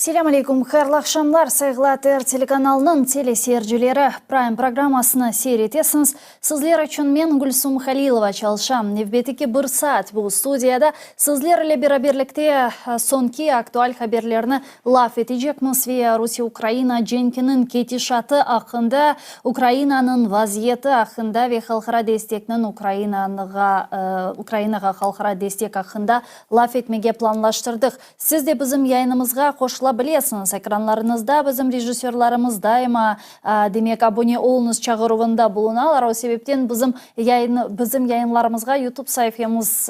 Selâm aleyküm, hayırlı aqşamlar, sayğılı ATR telekanalınıñ teleseyircileri! Prime programmasını seyir etesiñiz. Sizler içün men, Gülsum Halilova, çalışam. Nevbetteki bir saat bu studiyada sizler ile beraberlikte soñki aktual haberlerni laf etecekmiz ve Rusiye-Ukraina cenkiniñ ketişatı aqqında, Ukrainanıñ vaziyeti aqqında ve halqara destekniñ Ukrainağa Ukrainağa halqara destek aqqında laf etmege planlaştırdıq. Siz de bizim yayınımızğa qoşula bilesiñiz. Ekranlarıñızda bizim rejissörlarımız daima, demek, abone oluñız çağıruvında bulunalar. O sebepten bizim yayın, bizim yayınlarımızğa YouTube saifemiz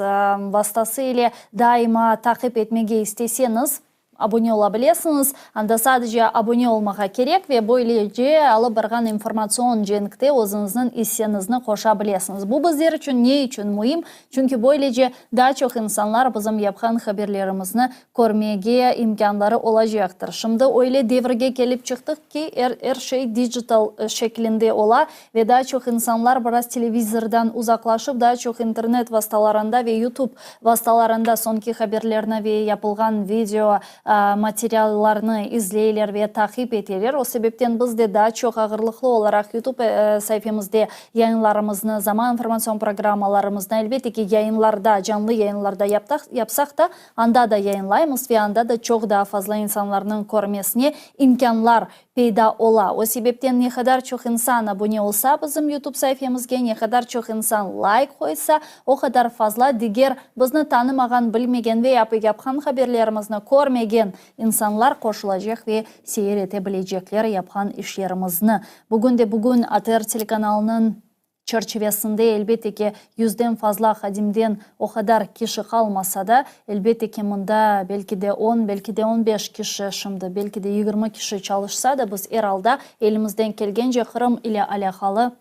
vastası ile daima taqip etmege isteseñiz, abone ola bilesiñiz. Anda sadece abone olmağa kerek ve böylece alıp barğan informatsion cenkte özüñizniñ isseñizni qoşa bilesiñiz. Bu bizler içün ne içün müim? Çünki böylece daa çoq insanlar bizim yapqan haberlerimizni körmege imkânları olacaqtır. Şimdi öyle devirge kelip çıqtıq ki, er er şey dijital şeklinde ola ve daa çoq insanlar biraz televizordan uzaqlaşıp, daa çoq internet vastalarında ve YouTube vastalarında soñki haberlerni ve yapılğan video materiallarnı izleyler ve taqip eteler. O sebepten biz de daa çoq ağırlıqlı olaraq YouTube saifemizde yayınlarımıznı, Zaman informatsion programmalarımıznı, elbette ki, yayınlarda, canlı yayınlarda yapsaq da, anda da yayınlaymız ve anda da çoq daa fazla insanlarnıñ körmesine imkânlar peyda ola. O sebepten ne qadar çoq insan abune olsa bizim YouTube saifemizge, ne qadar çoq insan layk qoysa, o qadar fazla diger bizni tanımağan, bilmegen ve yapqan haberlerimizni körmegen insanlar qoşulacaq ve seyir ete bilecekler yapqan işlerimizni. Bugün de bugün ATR telekanalınıñ çerçivesinde, elbette ki, yüzden fazla hadimden o qadar kişi qalmasa da, elbette ki, mında belki de on, belki de on beş kişi şimdi, belki de 20 kişi çalışsa da, biz er alda elimizden kelgence Qırım ile alâqalı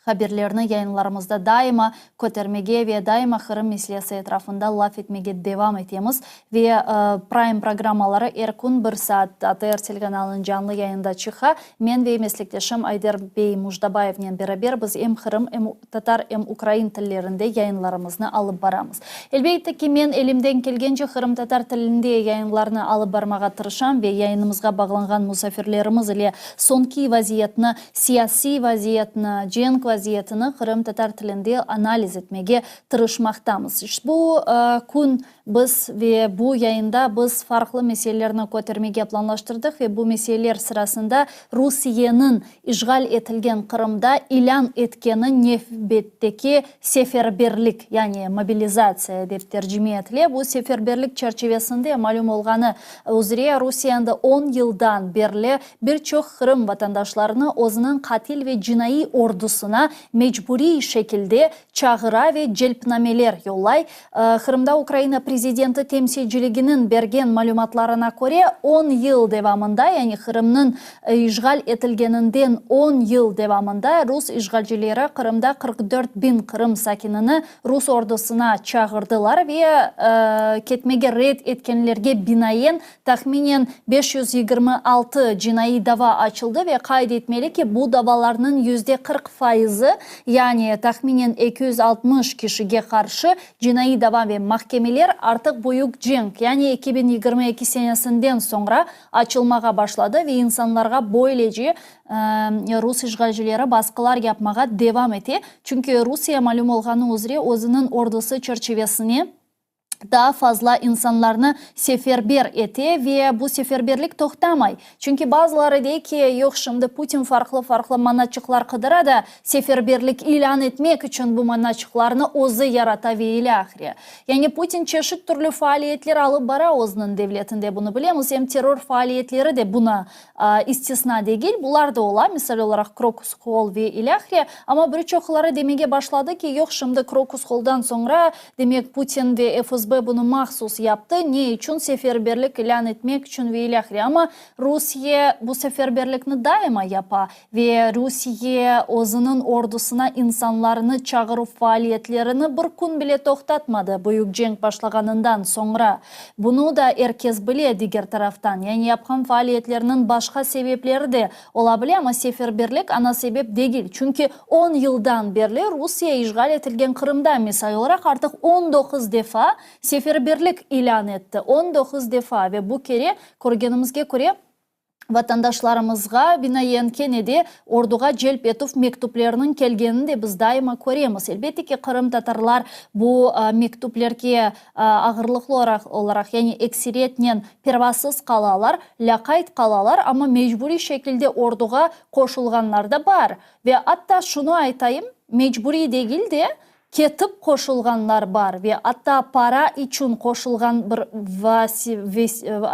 haberlerni yayınlarımızda daima kötermege ve daima Qırım meselesi etrafında laf etmege devam etemiz. Ve Prime programmaları er kün bir saat ATR telekanalınıñ canlı yayında çıqa. Men ve meslekdeşim Ayder bey Mujdabayevnen beraber biz em qırım, em tatar, em ukrain tillerinde yayınlarımıznı alıp baramız. Elbette ki, men elimden kelgence qırımtatar tilinde yayınlarnı alıp barmağa tırışam ve yayınımızğa bağlanğan musafirlerimiz ile soñki vaziyetni, siyasiy vaziyetni, cenk vaziyetini qırımtatar tilinde analiz etmege tırışmaqtamız. İşbu kün Biz ve bu yayında biz farqlı meselelerni kötermege planlaştırdıq ve bu meseleler sırasında Rusiyeniñ işğal etilgen Qırımda ilân etkeni nevbetteki seferberlik, yani mobilizatsiya dep tercime etile, bu seferberlik çerçivesinde malüm olğanı üzre Rusiye endi on yıldan berli bir çoq Qırım vatandaşlarını özüniñ qatil ve cinaiy ordusına mecburiy şekilde çağıra ve celpnameler yollay. Qırımda Ukraina prezidenti temsilciliginiñ bergen malümatlarına köre, on yıl devamında, yani Qırımnıñ işğal etilgeninden on yıl devamında rus işğalcileri Qırımda 44 biñ Qırım sakinini rus ordusına çağırdılar ve ketmege red etkenlerge binaen tahminen 526 cinaiy dava açıldı ve qayd etmeli ki, bu davalarnıñ 40% fayızı, yani tahminen 260 kişige qarşı cinaiy dava ve mahkemeler artıq büyük cenk, yani 2022 senesinden soñra açılmağa başladı ve insanlarğa böylece rus işğalcileri basqılar yapmağa devam ete. Çünki Rusiye malüm olğanı üzre özüniñ ordusı çerçivesine daa fazla insanlarnı seferber ete ve bu seferberlik toqtamay. Çünki bazıları dey ki, yoq, şimdi Putin farqlı-farqlı manaçıqlar qıdıra da, seferberlik ilân etmek içün bu manaçıqlarnı özü yarata ve ilâhre. Yani Putin çeşit türlü faaliyetler alıp bara özüniñ devletinde, bunı bilemiz, em terror faaliyetleri de buna istisna degil, bular da ola, misal olaraq Krokus Hall ve ilâhre, amma bir çoqları demege başladı ki, yoq, şimdi Krokus Halldan soñra, demek, Putin ve FSB bunı mahsus yaptı, ne içün, seferberlik ilân etmek içün ve ilâhre, amma Rusiye bu seferberlikni daima yapa ve Rusiye özüniñ ordusına insanlarnı çağıruv faaliyetlerini bir kün bile toqtatmadı büyük cenk başlağanından soñra. Bunı da er kes bile, diger taraftan, yani yapqan faaliyetleriniñ başqa sebepleri de ola bile, amma seferberlik ana sebep degil, çünki on yıldan berli Rusiye işğal etilgen Qırımda, misal olaraq, artıq 19 defa. seferberlik ilân etti, 19 defa, ve bu kere, körgenimizge köre, Vatandaşlarımızğa binaen kene de orduğa celp etüv mektüpleriniñ kelgenini de biz daima köremiz. Elbette ki, qırımtatarlar bu mektüplerge ağırlıqlı olaraq, yani ekseriyetnen pervasız qalalar, lâqayt qalalar, amma mecburiy şekilde orduğa qoşulğanlar da bar. Ve atta şunı aytayım, mecburiy degil de, Ketip qoşulğanlar bar ve atta para içün qoşulğan bir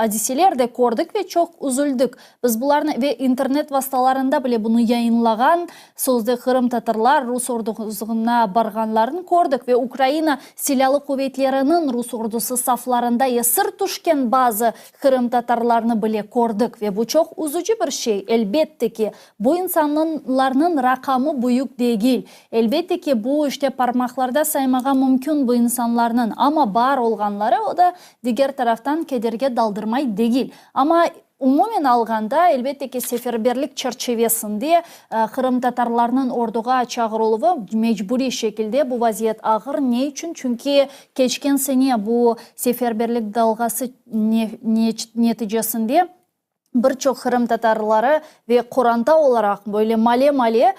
adiseler de kördik ve çoq üzüldik. Biz bularnı ve internet vastalarında bile bunı yayınlağan, sözde qırımtatarlar rus ordusına barğanlarını kördik ve Ukraina Silâlı quvetleriniñ rus ordusı saflarında esir tüşken bazı qırımtatarlarnı bile kördik ve bu çoq üzüci bir şey. Elbette ki, bu insanlarnıñ raqamı büyük degil. Elbette ki, bu işte parmaqlarda saymağa mümkün bu insanlarnıñ, amma bar olğanları, o da diger taraftan kederge daldırmay degil. Amma umumen alğanda, elbette ki, seferberlik çerçivesinde qırımtatarlarnıñ orduğa çağırıluvı mecburiy şekilde, bu vaziyet ağır. Ne içün? Çünki keçken sene bu seferberlik dalğası neticesinde, Bir çoq qırımtatarları ve qoranta olaraq böyle male-male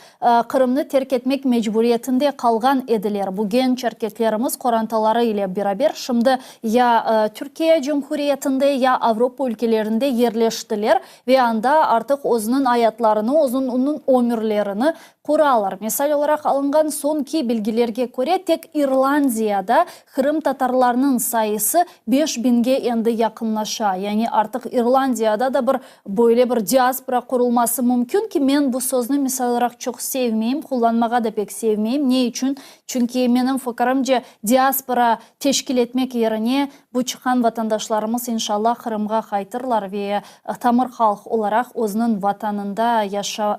Qırımnı terk etmek mecburiyetinde qalğan ediler. Bu genç erkeklerimiz qorantaları ile beraber şimdi ya Türkiye Cumhuriyetinde, ya Avropa ülkelerinde yerleştiler ve anda artıq özüniñ ayatlarını, özüniñ ömürlerini quralar. Misal olaraq alınğan soñki bilgilerge köre, tek İrlandiyada qırımtatarlarnıñ sayısı 5000ge endi yaqınlaşa. Yani artıq İrlandiyada da bir böyle bir diaspora qurulması mümkün ki, men bu sözni misal olaraq çoq sevmeyim, qullanmağa da pek sevmeyim. Ne içün? Çünki menim fikirimce, diaspora teşkil etmek yerine bu çıqqan vatandaşlarımız inşallah Qırımğa qaytırlar ve tamır halq olaraq özüniñ Vatanında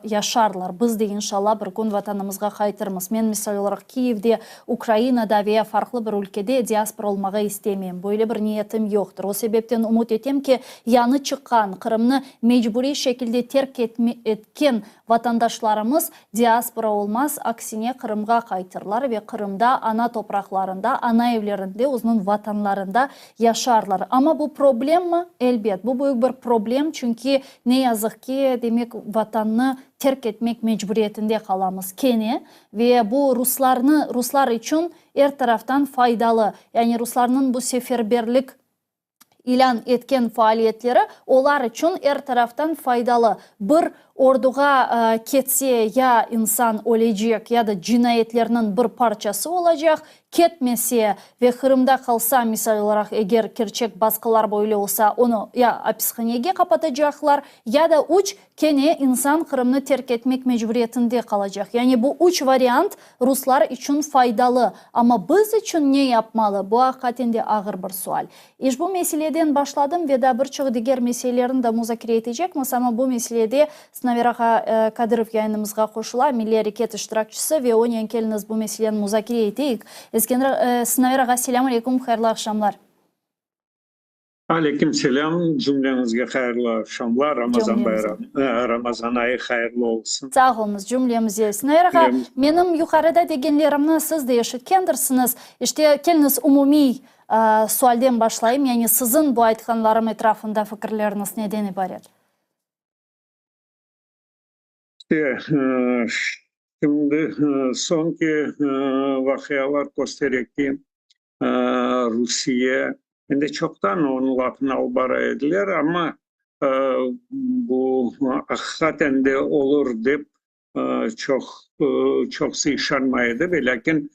yaşarlar. Biz de inşallah bir kün Vatanımızğa qaytırmız. Men misal olaraq Kiyevde, Ukrainada veya farqlı bir ülkede diaspora olmağa istemeyim. Böyle bir niyetim yoqtır. O sebepten ümüt etem ki, yañı çıqqan, Qırımnı mecburiy şekilde terk etken vatandaşlarımız diaspora olmaz, aksine Qırımğa qaytırlar ve Qırımda, ana topraqlarında, ana evlerinde, özüniñ Vatanlarında yaşarlar. Amma bu problemmi? Elbet, bu büyük bir problem, çünki, ne yazıq ki, demek, Vatannı terk etmek mecburiyetinde qalamız kene ve bu ruslarnı, ruslar içün er taraftan faydalı. Yani ruslarnıñ bu seferberlik ilân etken faaliyetleri olar içün er taraftan faydalı. Bir orduğa ketse ya insan ölecek, ya da cinayetlerniñ bir parçası olacaq, ketmese ve Qırımda qalsa, misal olaraq, eger kerçek basqılar böyle olsa, onı ya apishanege qapatacaqlar, ya da üç, kene insan Qırımnı terk etmek mecburiyetinde qalacaq. Yani bu üç variant ruslar içün faydalı. Amma biz içün ne yapmalı? Bu aqiqaten de ağır bir sual. İşbu meseleden başladım ve daa bir çoq diger meselelerni da muzakere etecekmiz, amma bu meselede Sinaver ağa Kadırov yayınımızğa qoşula, Milliy areket iştirakçisi ve onen keliñiz bu meseleni muzakere eteyik. Eskender, Sinaver ağa, selâm aleyküm, hayırlı aqşamlar. Aleyküm selâm, cümleñizge hayırlı aqşamlar, Ramazan bayramı, Ramazan ayı hayırlı olsun. Sağ oluñız, cümlemize. Sinaver ağa, menim yuqarıda degenlerimni siz de eşitkendirsiñiz. İşte, keliñiz umumiy sualden başlayım, yani siziñ bu aytqanlarım etrafında fikirleriñiz neden ibaret? İşte, şimdi soñki vaqialar köstere ki, Rusiye, endi çoqtan onıñ lafını alıp bara ediler, amma bu aqiqaten de olur dep çoq çoqusı işanmay edi, velâkin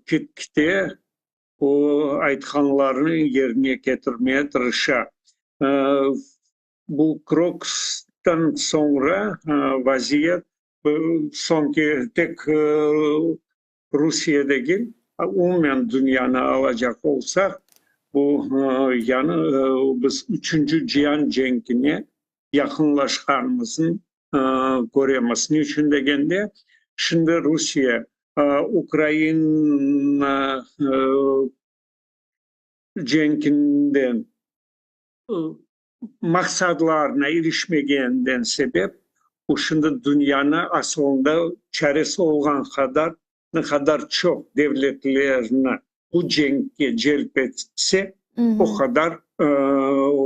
ket-kite o aytqanlarını yerine ketirmege tırışa. Bu Krokustan soñra vaziyet soñki tek Rusiye degil, umumen dünyanı alacaq olsaq, bu yañı biz üçünci cian cenkine yaqınlaşqanımıznı köremiz. Ne içün degende, şimdi Rusiye Ukraina cenkinden maqsadlarına irişmegeninden sebep, o şimdi dünyanı asılında çaresi olğan qadar, ne qadar çoq devletlerni. bu cenkke celp etse, o qadar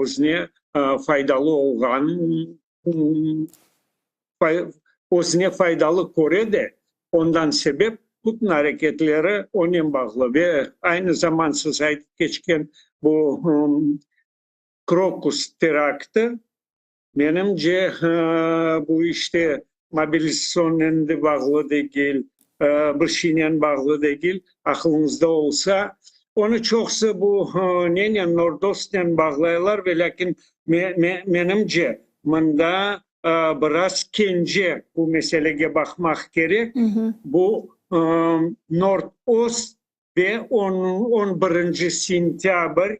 özüne faydalı olğan, özüne faydalı köre de, ondan sebep bütün areketleri onen bağlı. Ve aynı zaman siz aytıp keçken bu Krokus teraktı, menimce, bu işte mobilizatsıonnen de bağlı degil, bir şeynen bağlı degil, aqılıñızda olsa, onı çoqusı bu nenen, Nordostnen bağlaylar, velâkin menimce, mında biraz kence bu meselege baqmaq kerek, bu Nord-Ost ve on birinci sentâbr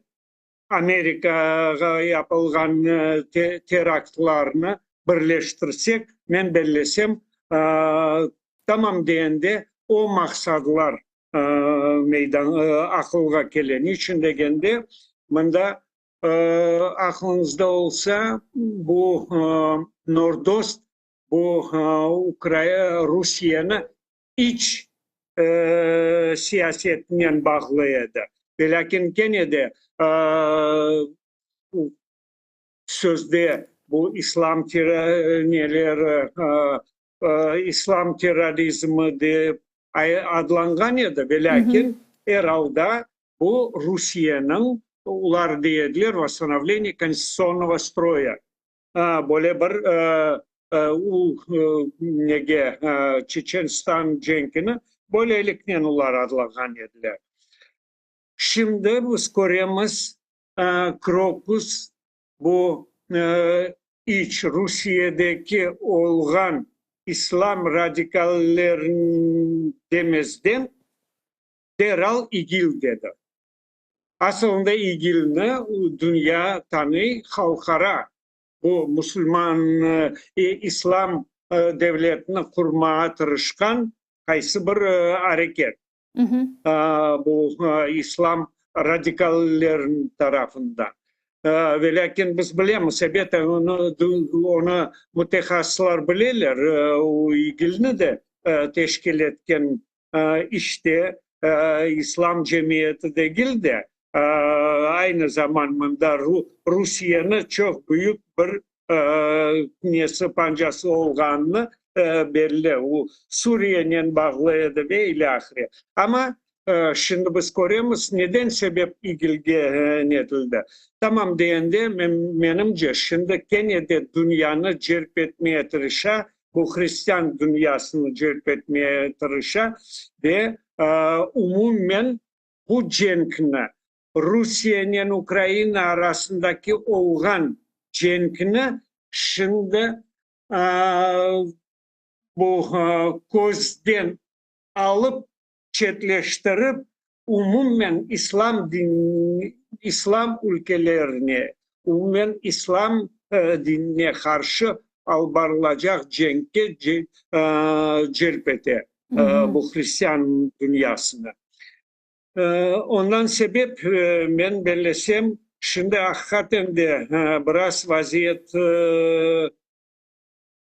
Amerikağa yapılğan teraktlarnı birleştirsek, men bellesem, tamam degende o maqsadlar meydan aqılğa kele. Niçün degende, mında aqlıñızda olsa, bu Nordost, bu Rusiyeni iç siyasetinen bağlı edi. Velâkin kene de sözde bu islam neleri, islam terrorizmi dep adlanğan edi, velâkin er alda bu Rusiyeniñ, olar dey ediler, vosstanovleniye konstitutsionnogo stroya, Böyle bir u nege Çeçenistan cenkini böyleliknen olar adlağan ediler. Şimdi biz köremiz, Krokus bu iç Rusiyedeki olğan islam radikallerini demezden deral İGİL dedi. Asılında İGİLni dünya tanıy, halqara bu musulman, islam devletini qurmağa tırışqan qaysı bir areket, bu islam radikalleriniñ tarafından. Velâkin biz bilemiz, ebet, onı mütehassıslar bileler, o İGİLni de teşkil etken işte islam cemiyeti degil de, aynı zaman mında Rusiyeni çoq büyük bir nesi, pancası olğanını belli. O, Suriyenen bağlı edi ve ilâhre. Amma şimdi biz köremiz, neden sebep İGİLge netildi. Tamam degende, menimce, şimdi kene de dünyanı celp etmeye tırışa, bu hristian dünyasını celp etmeye tırışa ve umumen bu cenkni, Rusiyenen Ukraina arasındaki olğan cenkni şimdi bu közden alıp, çetleştirip, umumen islam dinini, islam ülkelerine, umumen islam dinine qarşı alıp barılacaq cenkke celp ete bu hristian dünyasını. Ondan sebep, men bellesem, şimdi aqiqaten de biraz vaziyet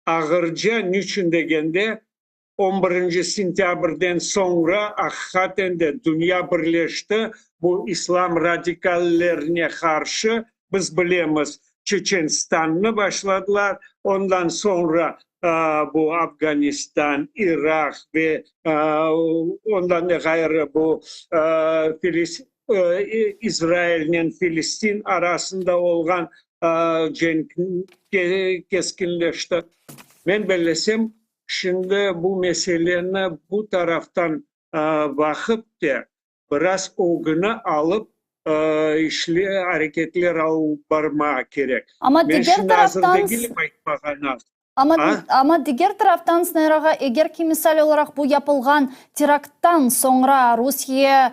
ağırca, niçün degende, On birinci sentâbrden soñra aqiqaten de dünya birleşti bu islam radikallerine qarşı. Biz bilemiz, Çeçenistannı başladılar, ondan soñra bu Afganistan, İraq ve ondan da ğayrı bu İsrailnen Filistin arasında olğan cenk keskinleşti. Men bellesem, Şimdi bu meseleni bu taraftan baqıp de, biraz ögüni alıp, işli areketler alıp barmağa kerek. Amma Men diger şimdi azır taraftan, degilim aytmağa nasıl. amma, A? amma diger taraftan, Snair ağa, eger ki, misal olaraq, bu yapılğan terakttan soñra Rusiye.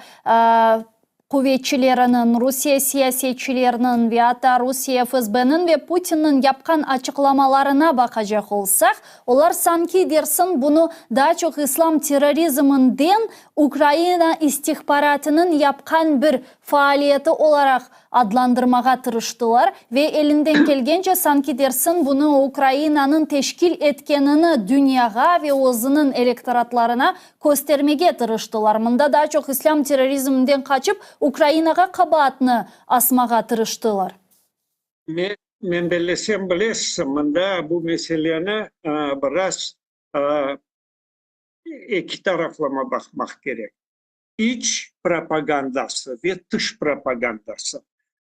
quvetçileriniñ, Rusiye siyasetçileriniñ ve atta Rusiye FSBniñ ve Putinniñ yapqan açıqlamalarına baqacaq olsaq, olar sanki dersiñ bunı daa çoq islam terrorizminden Ukraina istihbaratınıñ yapqan bir faaliyeti olaraq adlandırmağa tırıştılar ve elinden kelgence sanki dersiñ bunı Ukrainanıñ teşkil etkenini dünyağa ve özüniñ elektoratlarına köstermege tırıştılar. Mında daa çoq islâm terrorizminden qaçıp, Ukrainağa qabaatnı asmağa tırıştılar. Men, men bellesem, bilesiz, mında bu meseleni biraz eki taraflama baqmaq kerek. İç propagandası ve tış propagandası.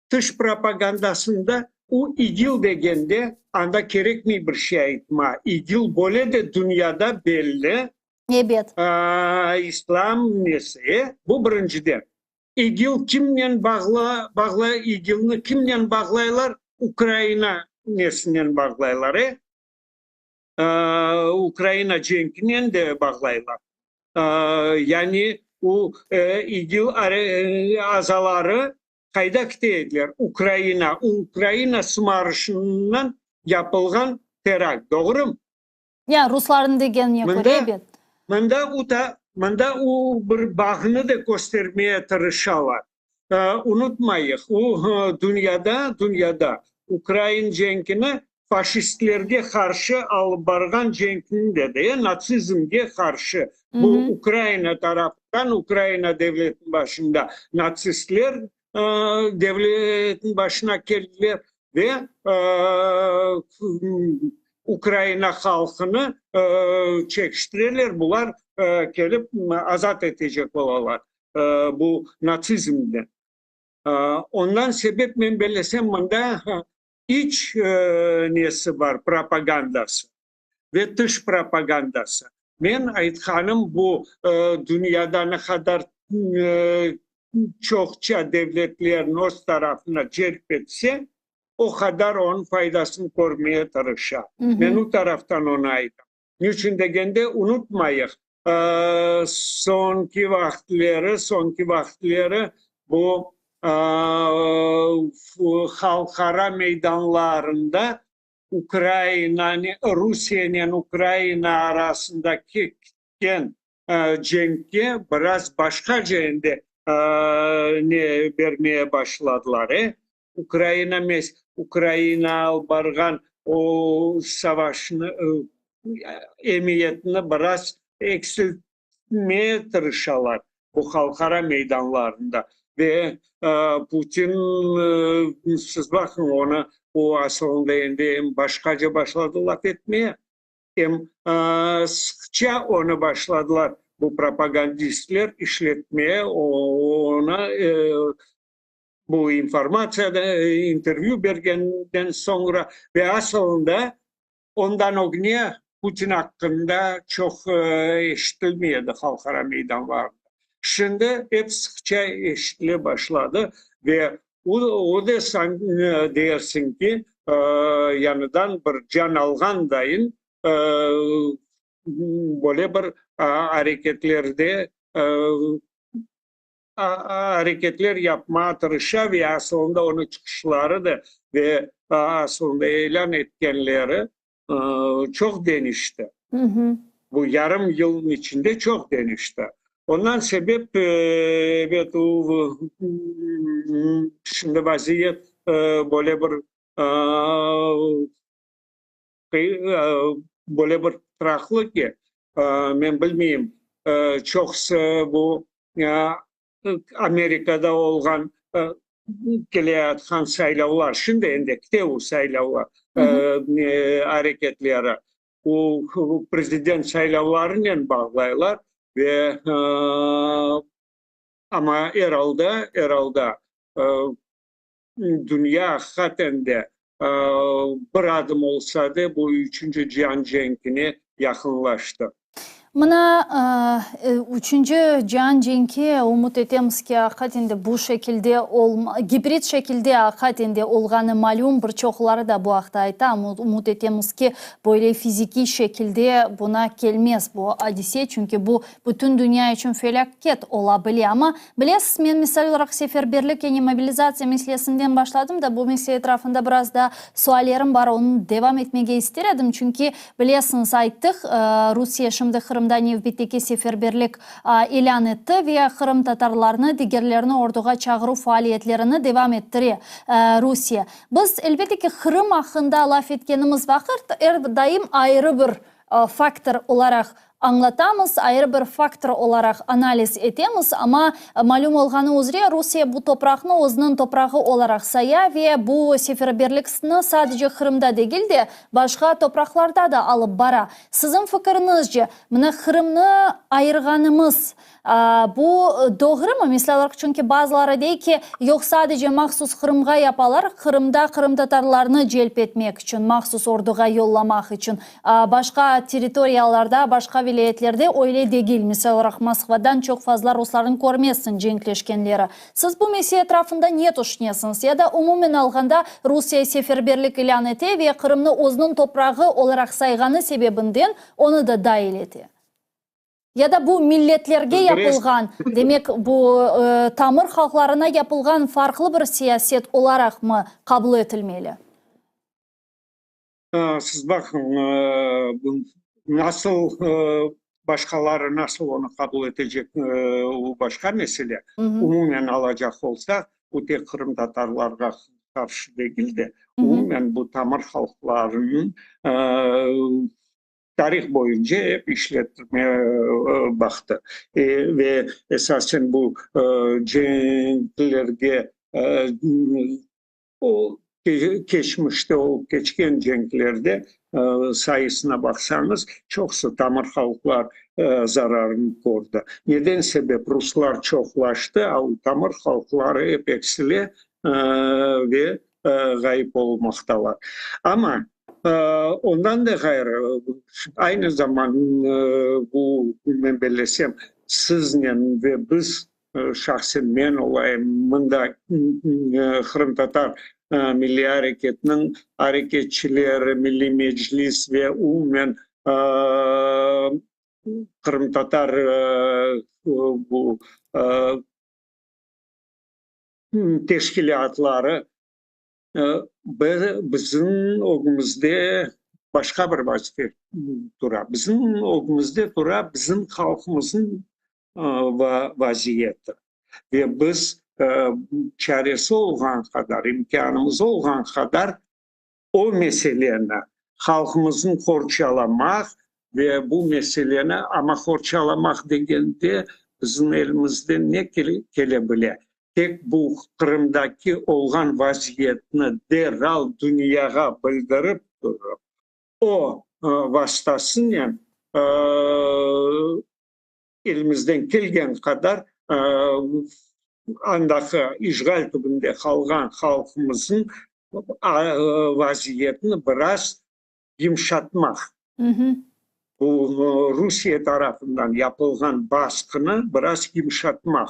Tış propagandasında o İGİL degende, anda kerekmey bir şey aytma, İGİL böyle de dünyada belli. Ebet. İslam nesi, bu birinciden. İGİL kimnen bağlı, bağlı, İGİLni kimnen bağlaylar? Ukraina nesinen bağlaylar, e? Ukraina cenkinen de bağlaylar. Yani o İGİL azaları qayda kite ediler? Ukraina, Ukraina sımarışından yapılğan terakt, doğrumı? Ya, ruslarnıñ degenine köre, ebet. Mında, mında o bir bağnı da köstermeye tırışalar. Unutmayıq, o dünyada, dünyada ukrain cenkini faşistlerge qarşı alıp barğan cenkniñ de, de, natsizmge qarşı, bu Ukraina tarafından, Ukraina devletiniñ başında natsistler devletniñ başına keldiler ve Ukraina halqını çekiştireler, bular kelip azat etecek olalar bu natsizmden. Ondan sebep men bellesem, mında iç nesi bar, propagandası ve tış propagandası. Men aytqanım, bu dünyada ne qadar çoqça devletlerni öz tarafına celp etse, o qadar onıñ faydasını körmeye tırışa. Men o taraftan onı aytam. Niçün degende, unutmayıq, soñki vaqıtleri, soñki vaqıtleri bu halqara meydanlarında Ukrainane, Rusiyenen Ukraina arasındaki ketken cenkke biraz başqaca endi ne bermeye başladılar, e? Ukraina mes, Ukraina alıp barğan o savaşnı emiyetini biraz eksiltmeye tırışalar bu halqara meydanlarında. Ve Putin, siz baqıñ, onı o asılında endi em başqaca başladı laf etmeye, Em sıqça onı başladılar bu propagandistler işletmeye, onı bu informatsiyada intervyü bergenden soñra ve asılında ondan ögüne Putin aqqında çoq eşitilmey edi halqara meydanlarında. Şimdi ep sıqça eşitile başladı ve O da dersiñ ki, yañıdan bir can alğan dayın böyle bir areketlerde areketler yapmağa tırışa ve asılında onıñ çıqışları da ve asılında ilân etkenleri çoq deñişti. Bu yarım yılnıñ içinde çoq deñişti. Ondan sebep, ebet, şimdi vaziyet böyle bir böyle bir pıtraqlı ki, men bilmeyim, çoqusı bu Amerikada olğan keleyatqan saylavlar, şimdi endi kite o saylavlar areketleri, o prezident saylavlarınen bağlaylar ve amma er alda, er alda dünya aqiqaten de bir adım olsa da bu üçünci cian cenkine yaqınlaştı. Mına, üçünci cian cenki, ümüt etemiz ki, aqiqaten de bu şekilde olma, gibrid şekilde aqiqaten de olğanı malüm, bir çoqları da bu aqta ayta, ümüt etemiz ki, böyle fizikiy şekilde buna kelmez bu adise, çünki bu bütün dünya içün felâket ola bile. Amma, bilesiz, men misal olaraq seferberlik, yani mobilizatsiya meselesinden başladım da, bu mesele etrafında biraz daa suallerim bar, onı devam etmege ister edim, çünki, Bilesiñiz, ayttıq, Rusiye şimdi Qırımda nevbetteki seferberlik ilân etti ve qırımtatarlarnı, digerlerni orduğa çağıruv faaliyetlerini devam ettire Rusiye. Biz, elbette ki, Qırım aqqında laf etkenimiz vaqıt, er daim ayrı bir faktor olaraq añlatamız, ayrı bir faktor olaraq analiz etemiz, amma malüm olğanı üzre, Rusiye bu topraqnı özüniñ toprağı olaraq saya ve bu seferberliksni sadece Qırımda degil de, başqa topraqlarda da alıp bara. Siziñ fikiriñizce, mına Qırımnı ayırğanımız, Bu doğrumı? Misal olaraq, çünki bazıları dey ki, yoq, sadece mahsus Qırımğa yapalar, Qırımda qırımtatarlarnı celp etmek içün, mahsus orduğa yollamaq içün. Başqa territoriyalarda, başqa vilâyetlerde öyle degil. Misal olaraq, Moskvadan çoq fazla ruslarnı körmezsiñ cenkleşkenleri. Siz bu mesele etrafında ne tüşünesiñiz? Ya da umumen alğanda Rusiye seferberlik ilân ete ve Qırımnı özüniñ toprağı olaraq sayğanı sebebinden onı da dail ete? Ya da bu milletlerge yapılğan, demek, bu tamır halqlarına yapılğan farqlı bir siyaset olaraqmı qabul etilmeli? Siz baqıñ, nasıl başqaları nasıl onı qabul etecek, o başqa mesele. Umumen alacaq olsaq, bu tek qırımtatarlarğa qarşı degil de, umumen bu tamır halqlarınıñ tarih boyunca ep işlettirmege baqtı. Ve esasen bu cenklerge, o keçmişte olıp keçken cenklerde sayısına baqsañız, çoqusı tamır halqlar zararını kördi. Neden sebep ruslar çoqlaştı, a tamır halqları ep eksile ve ğayıp olmaqtalar. Amma Ondan da ğayrı, aynı zaman bu, men bellesem, siznen ve biz, şahsen men olayım, mında qırımtatar milliy areketiniñ areketçileri, Milliy Meclis ve umumen qırımtatar bu teşkilâtları Bizim ögümizde başqa bir vazife tura. Bizim ögümizde tura bizim halqımıznıñ vaziyeti. Ve biz çaresi olğan qadar, imkânımız olğan qadar o meseleni, halqımıznı qorçalamaq ve bu meseleni, amma qorçalamaq degende bizim elimizden ne kele bile? Tek bu Qırımdaki olğan vaziyetni deral dünyağa bildirip turıp, o vastasınen elimizden kelgen qadar andaki işğal tübünde qalğan halqımıznıñ vaziyetini biraz yımşatmaq, bu Rusiye tarafından yapılğan basqını biraz yımşatmaq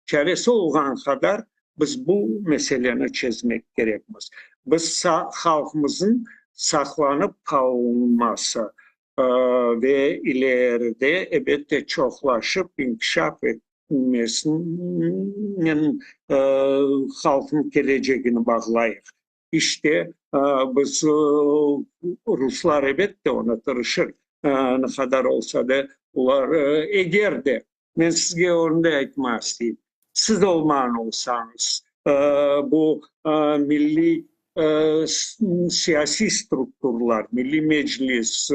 çaresi olğan qadar biz bu meseleni çezmek kerekmiz. Biz halqımıznıñ saqlanıp qalması ve ileride, ebette, çoqlaşıp inkişaf etmesinen halqnıñ kelecegini bağlayıq. İşte, biz, ruslar, ebette, onı tırışır, ne qadar olsa da, olar, eger de, men sizge onı da aytmaq isteyim, siz olmağan olsañız, bu milliy siyasiy strukturlar, Milliy Meclis,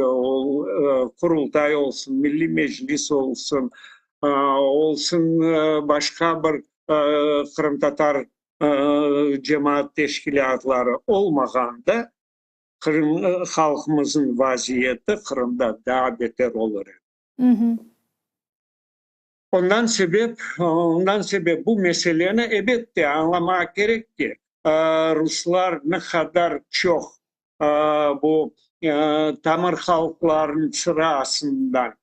Qurultay olsun, Milliy Meclis olsun, olsun başqa bir qırımtatar cemaat teşkilâtları olmağanda, Qırım halqımızıñ vaziyeti Qırımda daa beter olur edi. Ondan sebep, ondan sebep bu meseleni ebette añlamaq kerek ki, ruslar ne qadar çoq bu tamır halqlarnıñ sırasından.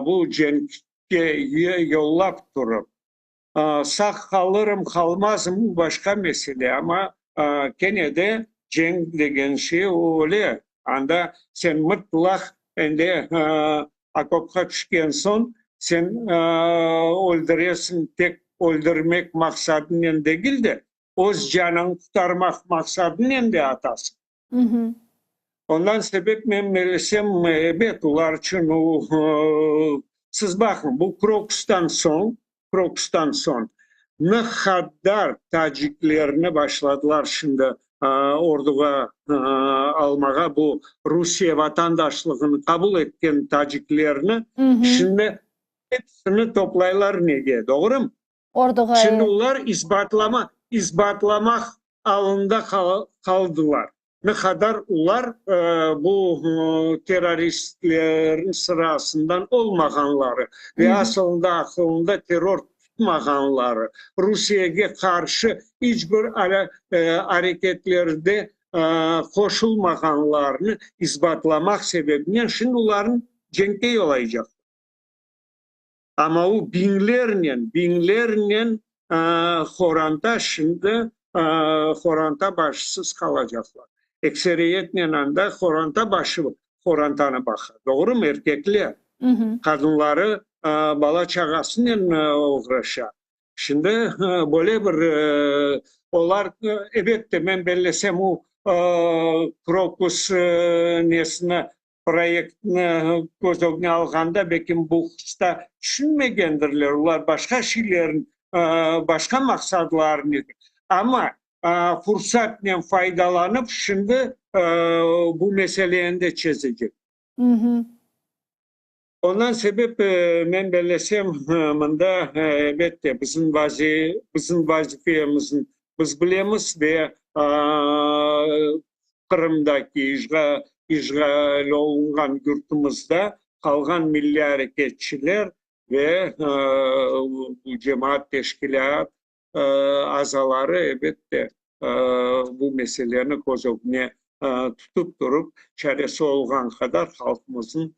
bu cenkke yollap turıp, sağ qalırım, qalmazım, bu başqa mesele, amma kene de cenk degen şey o öyle, anda sen mıtlaq endi okopqa tüşken soñ, sen öldüresiñ, tek öldürmek maqsadınen degil de, öz canıñı qurtarmaq maqsadınen de atasıñ. Ondan sebep men bellesem, ebet, olar içün o, siz baqıñ, bu Krokustan soñ, Krokustan soñ ne qadar taciklerni başladılar şimdi orduğa almağa, bu Rusiye vatandaşlığını qabul etken taciklerni şimdi episini toplaylar nege, doğrumı? Orduğa, Şimdi olar isbatlama, isbatlamaq alında qaldılar. Ne qadar olar bu terroristlerniñ sırasından olmağanları ve asılında aqılında terror tutmağanları, Rusiyege qarşı iç bir areketlerde qoşulmağanlarını isbatlamaq sebebinen şimdi olarnı cenkke yollaycaqlar. Amma o biñlernen, biñlernen qoranta şimdi qoranta başısız qalacaqlar. Ekseriyetnen anda qoranta başı qorantanı baqa, doğrumı, erkekler. Qadınları bala-çağasınen oğraşa. Şimdi böyle bir olar, ebette, men bellesem, o Krokus nesini Proyektni köz ögüne alğanda, belkim, bu hususta tüşünmegendirler, olar başqa şeylerin, başqa maqsadların edi. Amma fursatnen faydalanıp, şimdi bu meseleni de çezecek. Ondan sebep, men bellesem, mında, elbette, bizim bizim vazifemizni biz bilemiz ve Qırımdaki işğal olunğan yurtumızda qalğan milliy areketçiler ve bu cemaat teşkilât azaları, elbette, bu meseleni köz ögüne tutıp turıp, çaresi olğan qadar halqımıznı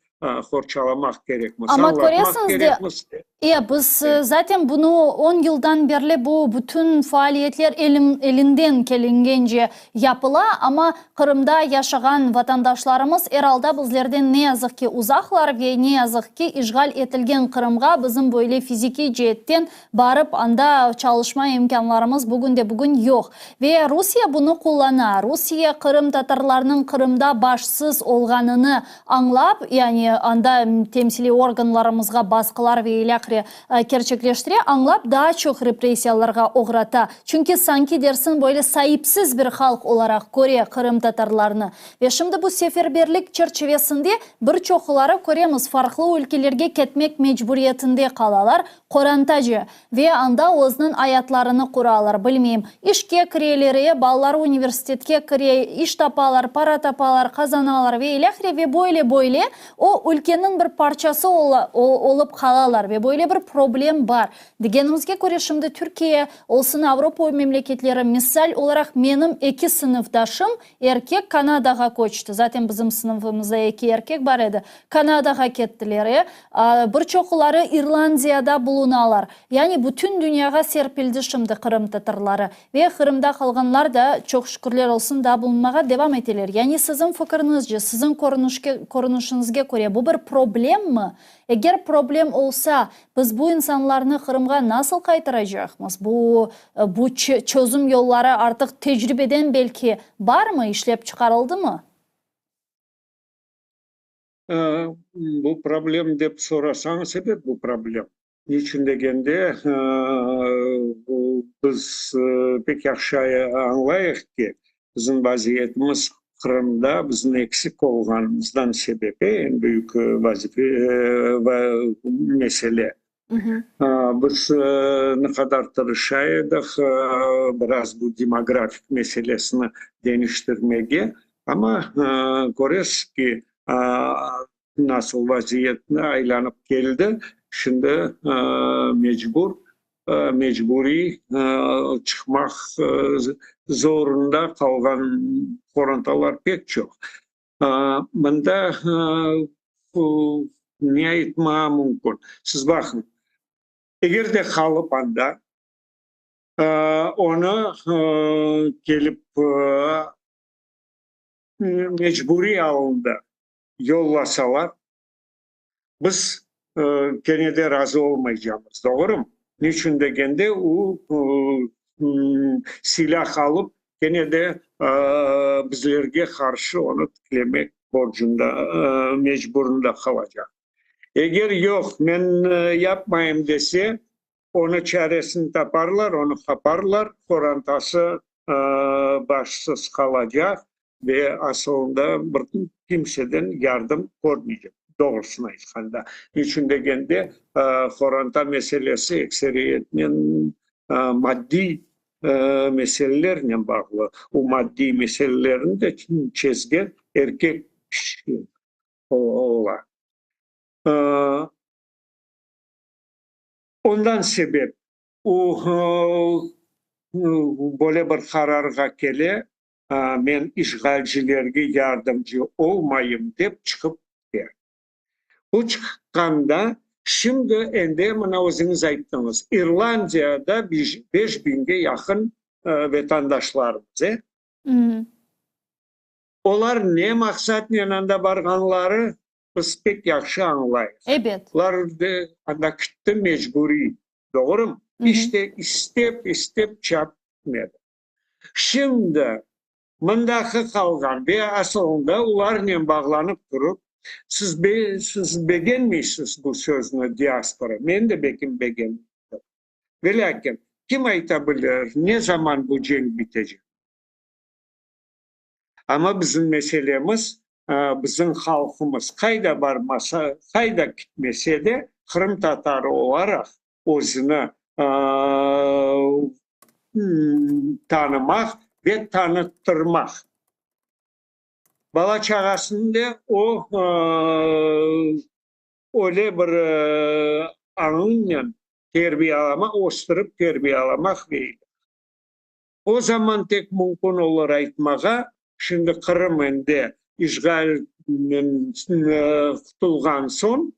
qorçalamaq kerekmiz, Amma añlatmaq köresiñiz de, kerekmiz. e, biz zaten bunı on yıldan berli bu bütün faaliyetler elim, elinden kelingence yapıla, amma Qırımda yaşağan vatandaşlarımız er alda bizlerden ne yazıq ki uzaqlar ve ne yazıq ki işğal etilgen Qırımğa bizim böyle fizikiy ceetten barıp anda çalışma imkânlarımız bugünde-bugün yoq. Ve Rusiye bunı qullana. Rusiye qırımtatarlarnıñ Qırımda başsız olğanını añlap, yani anda temsiliy organlarımızğa basqılar ve ilâhre kerçekleştire, añlap daa çoq repressiyalarğa oğrata. Çünki sanki dersin böyle saipsiz bir halq olaraq köre qırımtatarlarnı. Ve şimdi bu seferberlik çerçivesinde bir çoqları köremiz farqlı ülkelerge ketmek mecburiyetinde qalalar, qorantaca, ve anda özüniñ ayatlarını quralar, bilmeyim, işke kireler, e, balaları universitetke kire, iş tapalar, para tapalar, qazanalar ve ilâhre ve böyle-böyle o ülkeniñ bir parçası olıp qalalar ve böyle bir problem bar. Degenimizge köre, şimdi Türkiye olsun, Avropa memleketleri, misal olaraq, menim eki sınıfdaşım, erkek, Kanadağa köçti, zaten bizim sınıfımızda eki erkek bar edi, Kanadağa kettiler, e, bir çoqları İrlandiyada bulunalar. Yani bütün dünyağa serpildi şimdi qırımtatarları. Ve Qırımda qalğanlar da, çoq şükürler olsun, daa bulunmağa devam eteler. Yani siziñ fikiriñizce, siziñ körünişke, körünişiñizge köre bu bir problemmi? Eger problem olsa, biz bu insanlarnı Qırımğa nasıl qaytaracaqmız? Bu, bu çözüm yolları artıq tecribeden belki barmı, işlep çıqarıldımı? Bu problem dep sorasañız, ebet, bu problem. Niçün degende, biz pek yahşı añlayıq ki, bizim vaziyetimiz Qırımda bizim eksik olğanımızdan sebep eñ büyük vazife, mesele. Biz ne qadar tırışa edik biraz bu demografik meselesini deñiştirmege, amma köresiz ki, nasıl vaziyetni aylanıp keldi, şimdi mecbur, mecburiy çıqmaq zorunda qalğan qorantalar pek çoq. Mında. Ne aytmağa mümkün? Siz baqıñ, eger de qalıp anda, onı kelip mecburiy alında yollasalar, biz kene de razı olmaycamız, doğrumı? Niçün degende, o, silâh alıp, kene de bizlerge qarşı onı tiklemek borcunda, mecburında qalacaq. Eger yoq, men yapmayım dese, onı çaresini taparlar, onı qaparlar, qorantası başsız qalacaq ve asılında bir kimseden yardım körmeycek, doğrusını aytqanda. Niçün degende, qoranta meselesi ekseriyetnen maddiy meselelernen bağlı. O maddiy meselelerni de çezgen erkek kişi ola. Ondan sebep o, böyle bir qararğa kele, men işğalcilerge yardımcı olmayım dep çıqıp kete. Bu çıqqanda, şimdi endi mına özüñiz ayttıñız, İrlandiyada beş biñge yaqın vatandaşlarımız, e? Olar ne maqsatnen anda barğanları biz pek yahşı añlayıq. Ebet. Olar anda kitti mecburiy, doğrumı? İşte, istep, istep çap gitmedi. Şimdi mındaki qalğan ve asılında olarnen bağlanıp turıp, siz siz begenmeysiz bu sözni diaspora, men de bekim begenmeyim. Velâkin, kim ayta bilir, ne zaman bu cenk bitecek? Amma bizim meselemiz, bizim halqımız qayda barmasa, qayda gitmese de, qırımtatarı olaraq özüni tanımaq ve tanıttırmaq. Bala-çağasını da o öyle bir añınen terbiyalamaq, östürip terbiyalamaq deyler. O zaman tek mümkün olur aytmağa, şimdi Qırım endi işğalden qutulğan soñ,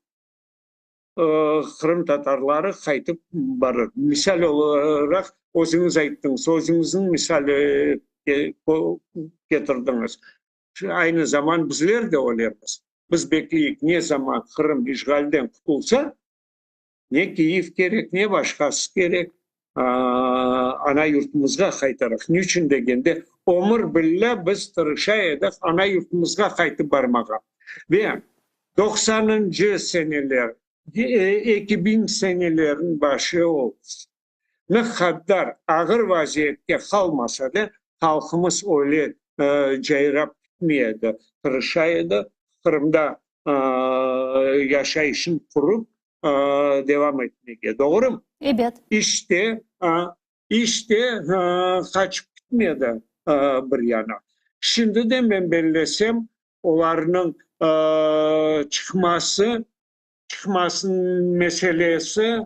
qırımtatarları qaytıp barır. Misal olaraq, özüñiz ayttıñız, özüñizniñ misal ketirdiñiz. Aynı zaman bizler de ölemiz. Biz bekleyik, ne zaman Qırım işğalden qutulsa, Ne Kiyev kerek, ne başqası kerek, ana yurtumızğa qaytarıq. Niçün degende, ömür billâ biz tırışa edik ana yurtumızğa qaytıp barmağa. Ve doqsanıncı seneler, 2000 senelerniñ başı olsun, ne qadar ağır vaziyetke qalmasa da, halqımız öyle cayrap gitmey edi, tırışa edi, Qırımda yaşayışın qurıp devam etmege. Doğrumı? Ebet. İşte, işte qaçıp gitmedi bir yana. Şimdi de men bellesem, olarnıñ çıqması, çıqmasınıñ meselesi,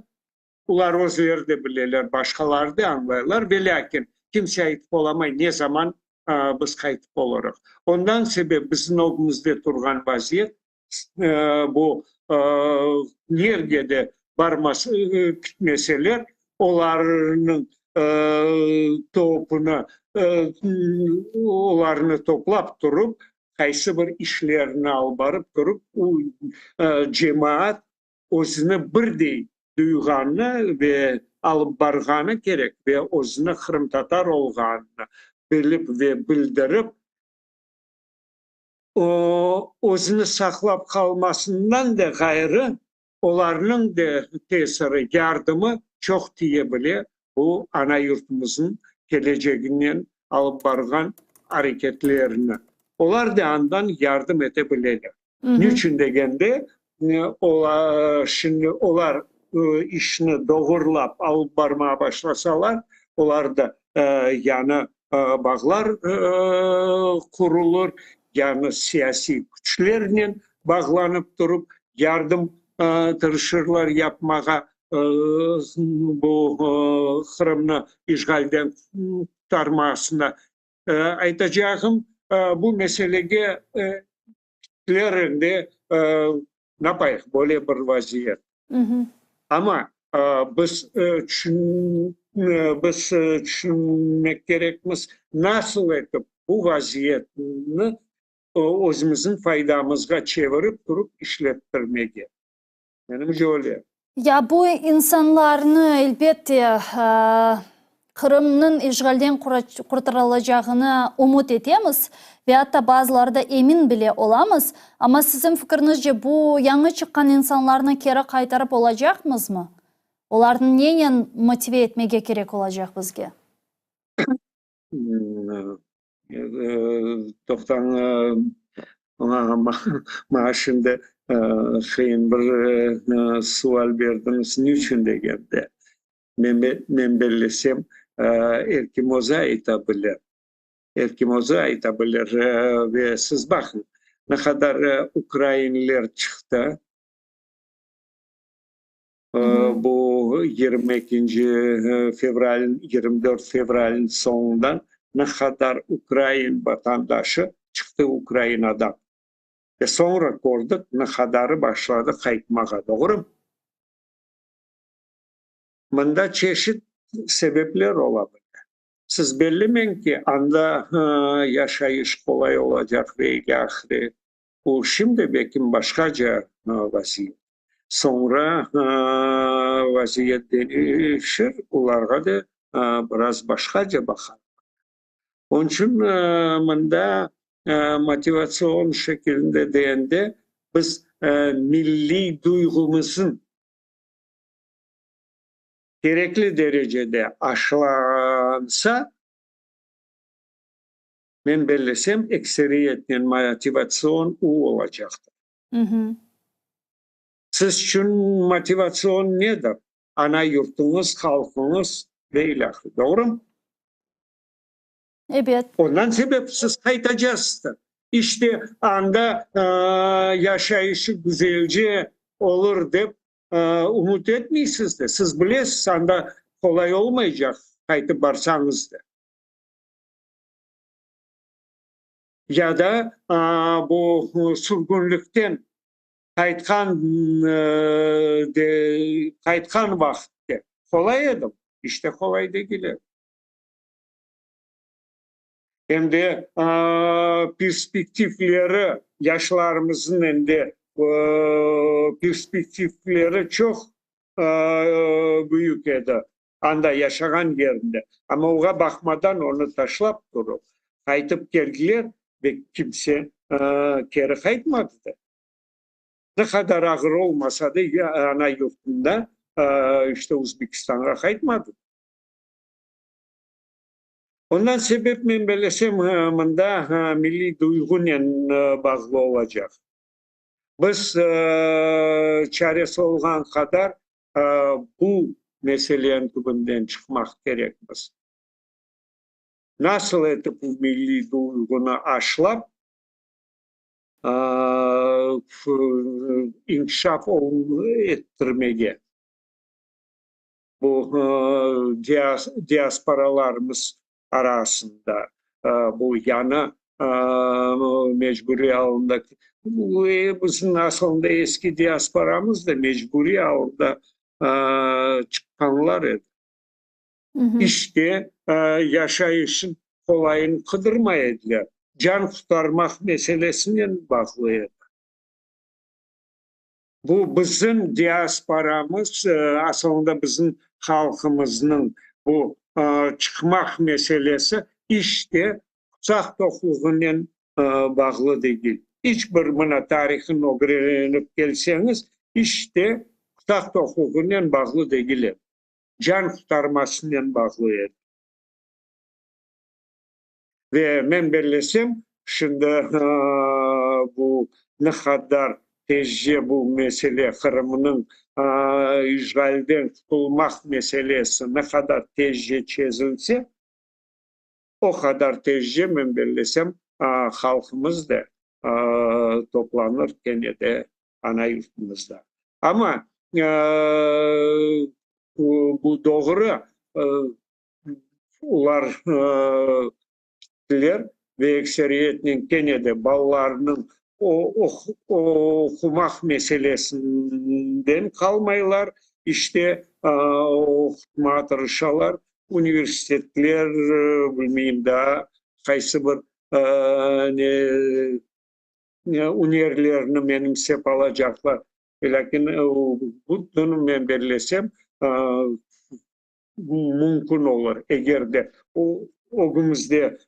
olar özleri de bileler, başqaları da añlaylar, velâkin kimse aytıp olamay ne zaman biz qaytıp olurıq. Ondan sebep bizim ögümizde turğan vaziyet, bu nerge de barmasa, gitmeseler, olarnıñ topuna, olarnı toplap turıp, qaysı bir işlerini alıp barıp turıp, cemaat özüni birdey duyğanı ve alıp barğanı kerek ve özüni qırımtatar olğanını bilip ve bildirip, o, özüni saqlap qalmasından da ğayrı, olarnıñ da tesiri, yardımı çoq tiye bile bu ana yurtumıznıñ keleceginen alıp barğan areketlerini. Olar da andan yardım ete bileler. Niçün degende, olar, şimdi olar işni doğurlap alıp barmağa başlasalar, olar da yañı bağlar qurulır, yañı siyasiy küçlernen bağlanıp turıp, yardım tırışırlar yapmağa bu Qırımnı işğalden qurtarmasına. Aytacağım, bu meselege kitler endi. Napayıq, böyle bir vaziyet. Amma biz biz tüşünmek kerekmiz, nasıl etip bu vaziyetni özümizniñ faydamızğa çevirip turıp işlettirmege. Menimce öyle. Ya bu insanlarnı, elbette, Qırımnıñ işğalden qurtarılacağını ümüt etemiz ve atta bazıları da emin bile olamız. Amma siziñ fikriñizce, bu yañı çıqqan insanlarnı keri qaytarıp olacaqmızmı? Olarnı nenen motive etmege kerek olacaq bizge? Toqtañ, maña şimdi qıyın bir sual berdiñiz, niçün degende. Men bellesem, er kim özü ayta bilir. Er kim özü ayta bilir. Ve siz baqıñ, ne qadar ukrainler çıqtı bu 22 fevral, 24 fevralniñ soñundan ne qadar ukrain vatandaşı çıqtı Ukrainadan. Ve soñra kördik, ne qadarı başladı qaytmağa, doğrumı? Mında çeşit sebepler ola bile. Siz bellimeñ ki, anda yaşayış qolay olacaq ve ilâhre. O şimdi belkim başqaca vaziyet. Soñra vaziyet deñişir, olarğa da biraz başqaca baqarlar. Onıñ içün mında motivatsion şekilinde degende biz milliy duyğumızın kerekli derecede aşılansa, men bellesem, ekseriyetnen motivatsion u olacaqtır. Siz içün motivatsion nedir? Ana yurtuñız, halqıñız ve ilâhre. Doğrumı? Ebet. Ondan sebep siz qaytacasızdır. İşte, anda yaşayışı güzelce olur dep ümüt etmeysiz de. Siz bilesiz, anda qolay olmaycaq qaytıp barsañız da. Ya da bu sürgünlikten qaytqan qaytqan vaqıtte qolay edimi? İşte qolay degil edi. Em de perspektivleri, yaşlarımıznıñ em de perspektivleri çoq büyük edi anda yaşağan yerinde. Amma oğa baqmadan onı taşlap turıp, qaytıp keldiler ve kimse keri qaytmadı da. Ne qadar ağır olmasa da, ana yurtunda, işte Özbekistanğa qaytmadı. Ondan sebep men belesem, mında milliy duyğunen bağlı olacaq. Biz çaresi olğan qadar bu meseleniñ tübünden çıqmaq kerekmiz. Nasıl etip bu milliy duyğunı aşlap, inkişaf ettirmege? Bu diasporalarımız arasında bu yañı mecburiy alında, bizim asılında eski diasporamız da mecburiy alında çıqqanlar edi. İşte, yaşayışın qolayını qıdırmay ediler, can qurtarmaq meselesinen bağlı edi. Bu bizim diasporamız, asılında bizim halqımıznıñ bu çıqmaq meselesi iç de qutsaq toqluğınen bağlı degil. İç bir mına tarihını ögrenip kelseñiz, iç de qutsaq toqluğınen bağlı degil edi. Can qurtarmasınen bağlı edi. Ve men bellesem, şimdi bu ne qadar tezce bu mesele, Qırımnıñ işğalden qutulmaq meselesi ne qadar tezce çezilse, o qadar tezce, men bellesem, halqımız da toplanır kene de ana yurtumızda. Amma bu doğru, Olar kettiler ve ekseriyetnen kene de balalarınıñ. Oqumaq meselesinden qalmaylar, işte, oqutmağa tırışalar, universitetler, bilmeyim daa qaysı bir ne ünerlerni menimsep alacaqlar. Lâkin bütün, men bellesem, mümkün olur, eger de ögümizde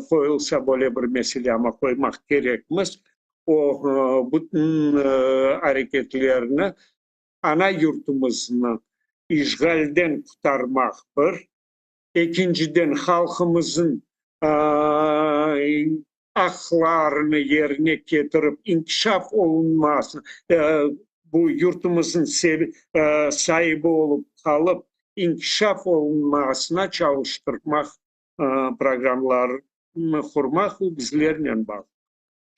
qoyulsa böyle bir mesele, amma qoymaq kerekmiz, o bütün areketlerni ana yurtumıznı işğalden qurtarmaq bir, ekinciden halqımızın aqlarını yerine ketirip inkişaf olunmasını, bu yurtumıznıñ saibi olıp qalıp inkişaf olunmasına çalıştırmaq programlarını qurmaq, bu bizlernen bağlı.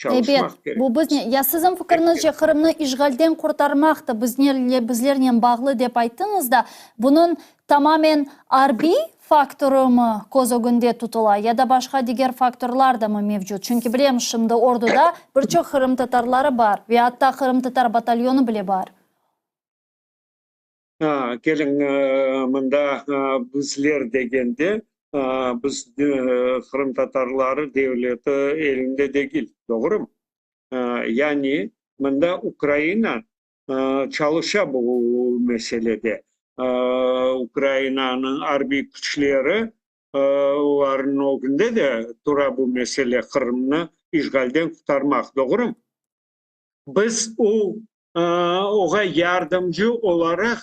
Ebet, bu biznen. Ya siziñ fikiriñizce Qırımnı işğalden qurtarmaq da bizlernen bağlı dep ayttıñız da, bunıñ tamamen arbiy faktorımı köz ögünde tutula ya da başqa diger faktorlar da mı mevcut? Çünki bilemiz, şimdi orduda bir çoq qırımtatarları bar ve atta qırımtatar batalyonı bile bar. Keliñ, mında bizler degende, biz qırımtatarları devleti elinde degil, doğrumı? Yani mında Ukraina çalışa bu meselede. Ukrainanıñ arbiy küçleri, olarnıñ ögünde de tura bu mesele, Qırımnı işğalden qurtarmaq, doğrumı? Biz o, oğa yardımcı olaraq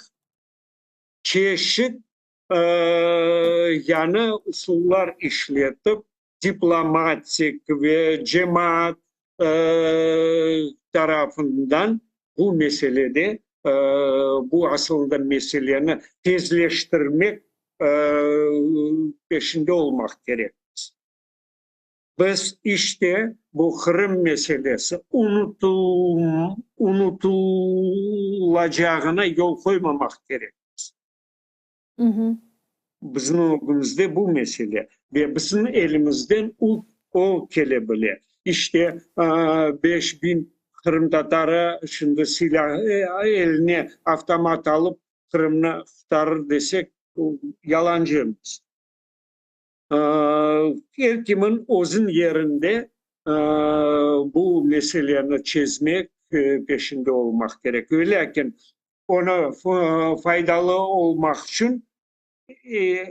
çeşit yañı usullar işletip, diplomatik ve cemaat tarafından bu meselede, bu asılında meseleni tezleştirmek peşinde olmaq kerekmiz. Biz işte bu Qırım meselesi unutılacağına yol qoymamaq kerekmiz. Bizim ögümizde bu mesele ve bizim elimizden o kele bile. İşte 5000 qırımtatarı şimdi silâ eline avtomat alıp Qırımnı qurtarır desek, yalancımız. Er kimin özün yerinde bu meseleni çezmek peşinde olmaq kerek. Velâkin onı faydalı olmaq içün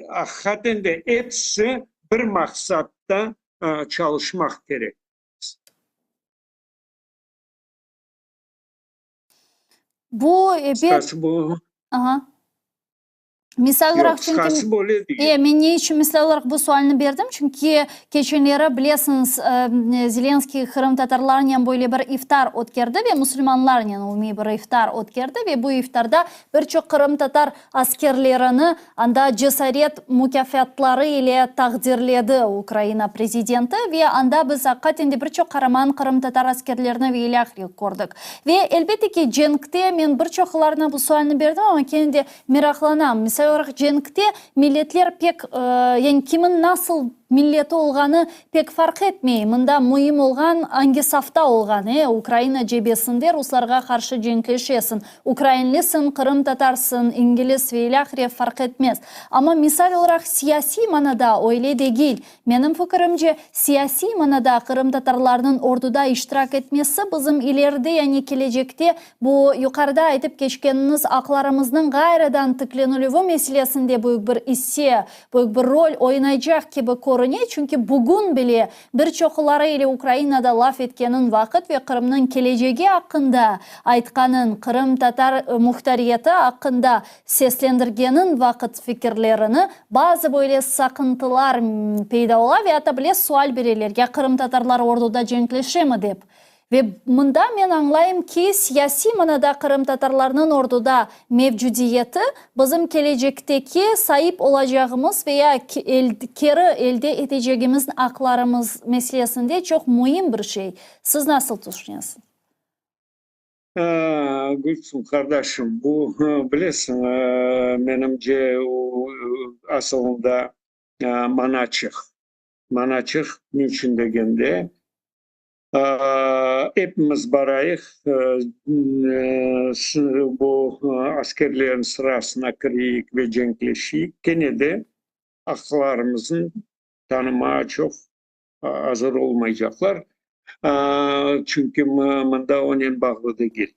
aqiqaten de episi bir maqsatta çalışmaq kerek. Bu ebet. Aha. Misal olaraq, çünki, e, men ne içün misal olaraq bu sualni berdim, çünki keçenleri, bilesiñiz, Zelenskiy qırımtatarlarnen böyle bir iftar ötkerdi ve musulmanlarnen umumiy bir iftar ötkerdi ve bu iftarda bir çoq qırımtatar askerlerini anda cesaret mukâfatları ile taqdirledi Ukraina prezidenti ve anda biz aqiqaten de bir çoq qaraman qırımtatar askerlerini ve ilâhre kördik. Ve, elbette ki, cenkte men bir çoqlarına bu sualni berdim, amma kene de meraqlanam. Misal olaraq, cenkte milletler pek, yani kimin nasıl milleti olğanı pek farq etmey. Mında müim olğan, angi safta olğan, e, Ukraina cebesinde ruslarğa qarşı cenkleşesiñ. Ukrainlisiñ, qırımtatarsıñ, ingliz ve ilâhre farq etmez. Amma, misal olaraq, siyasiy manada öyle degil. Menim fikirimce, siyasiy manada qırımtatarlarnıñ orduda iştirak etmesi bizim ileride, yani kelecekte bu yuqarıda aytıp keçkeniñiz aqlarımıznıñ ğayrıdan tiklenilüvi meselesinde büyük bir isse, büyük bir rol oynaycaq kibi körüne, çünki bugün bile bir çoqları ile Ukrainada laf etkeniñ vaqıt ve Qırımnıñ kelecegi aqqında aytqanıñ, qırımtatar muhtariyeti aqqında seslendirgeniñ vaqıt fikirlerini Bazı böyle saqıntılar peyda ola ve atta bile sual bereler, ya qırımtatarlar orduda cenkleşemi dep. Ve mında men añlayım ki, siyasiy manada qırımtatarlarnıñ orduda mevcudiyeti bizim kelecekteki saip olacağımız ve ya keri elde etecegimiz aqlarımız meselesinde çoq müim bir şey. Siz nasıl tüşünesiñiz? Gülsüm qardaşım, bu, bilesiñ, menimce, asılında manaçıq. Manaçıq ne içün degende? Epimiz barayıq, bu askerlerniñ sırasına kireyik ve cenkleşeyik, kene de aqlarımıznı tanımağa çoq azır olmaycaqlar, çünki mında onen bağlı degil.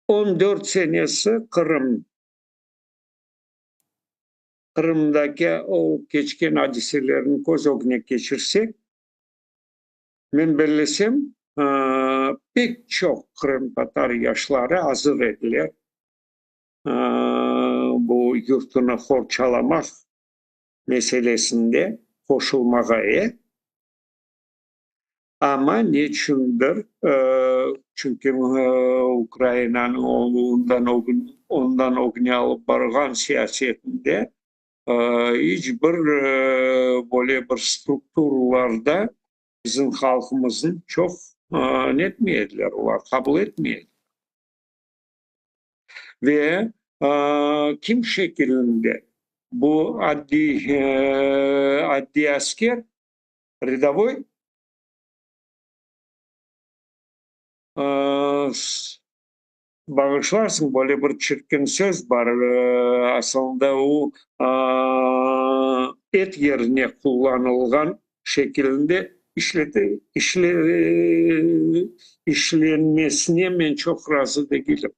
On dört senesi Qırım, Qırımdaki olıp keçken adiselerni köz ögüne keçirsek, men bellesem, pek çoq qırımtatar yaşları azır ediler bu yurtunı qorçalamaq meselesinde qoşulmağa, amma neçündir, çünki Ukrainanıñ ondan ögüne alıp barğan siyasetinde iç bir böyle bir strukturalarda bizim halqımıznı çoq netmey ediler, olar qabul etmey ediler. Ve kim şekilinde bu addiy asker, рядовой, bağışlarsıñ, böyle bir çirkin söz bar, aslında o et yerine qullanılğan şekilinde işlenmesine men çoq razı degilim.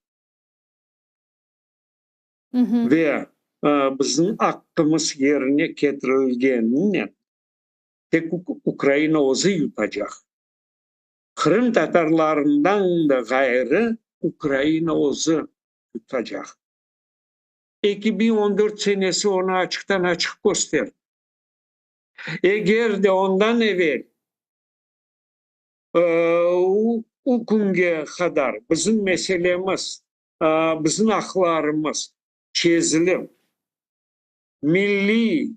Ve bizim aqqımız yerine ketirilgeninen tek Ukraina özü yutacaq. Qırım tatarlarından da ğayrı Ukraina özü yutacaq. 2014 senesi onı açıqtan açıq kösterdi. Eger de ondan evel o künge qadar bizim meselemiz, bizim aqlarımız çezilip, milliy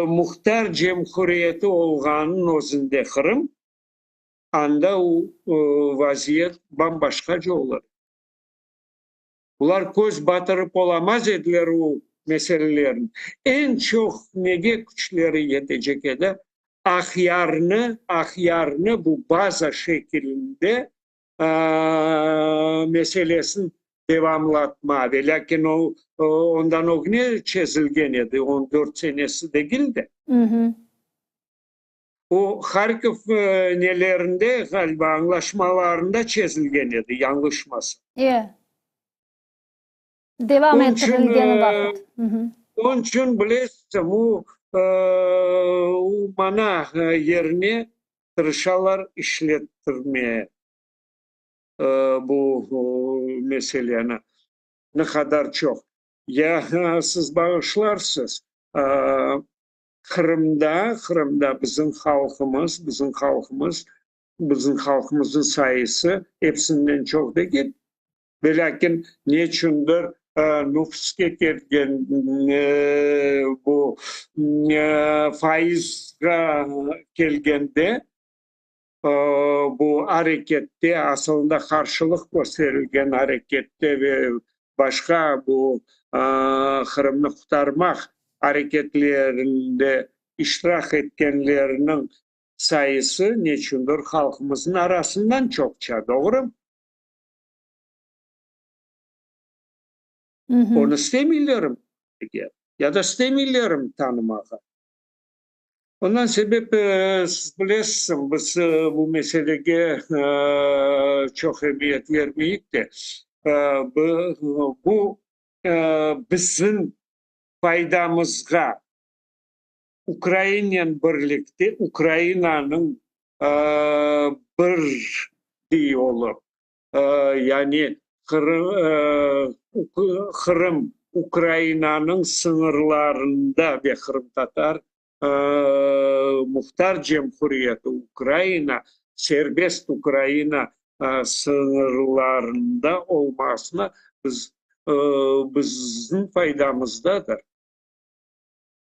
muhtar cumhuriyeti olğanınıñ özünde Qırım, anda o vaziyet bam-başqaca olur. Bular köz batırıp olamaz ediler o meselelerni. Eñ çoq nege küçleri yetecek edi? Aqyarnı bu baza şekilinde meselesini devamlatma. Velâkin o ondan ögüne çezilgen edi, 14 senesi degil de. O Harkov nelerinde, ğaliba, añlaşmalarında çezilgen edi, yañlışmasam. E. Devam ettirilgeni vaqıt. Onıñ içün, bilesiñ, o mana yerine tırışalar işlettirmeye bu meseleni. Ne qadar çoq. Ya siz bağışlarsız, Qırımda bizim halqımız, bizim halqımız, bizim halqımıznıñ sayısı episinden çoq degil. Velâkin neçündir nüfuske kelgen bu fayızğa kelgende bu arekette, asılında qarşılıq kösterilgen arekette ve başqa bu Qırımnı qurtarmaq areketlerinde iştirak etkenlerniñ sayısı neçündir halqımıznıñ arasından çoqça, doğrumı? Onı istemeylerim ya da istemeylerim tanımağa. Ondan sebep, siz bilesiz, biz bu meselege çoq emiyet vermeyik de, bu bizim faydamızğa Ukrainen birlikte Ukrainanıñ bir olıp, yani Qırım Ukrainanıñ sıñırlarında ve qırımtatar muhtar cumhuriyeti Ukraina, serbest Ukraina sıñırlarında olmasına biz bizim faydamızdadır.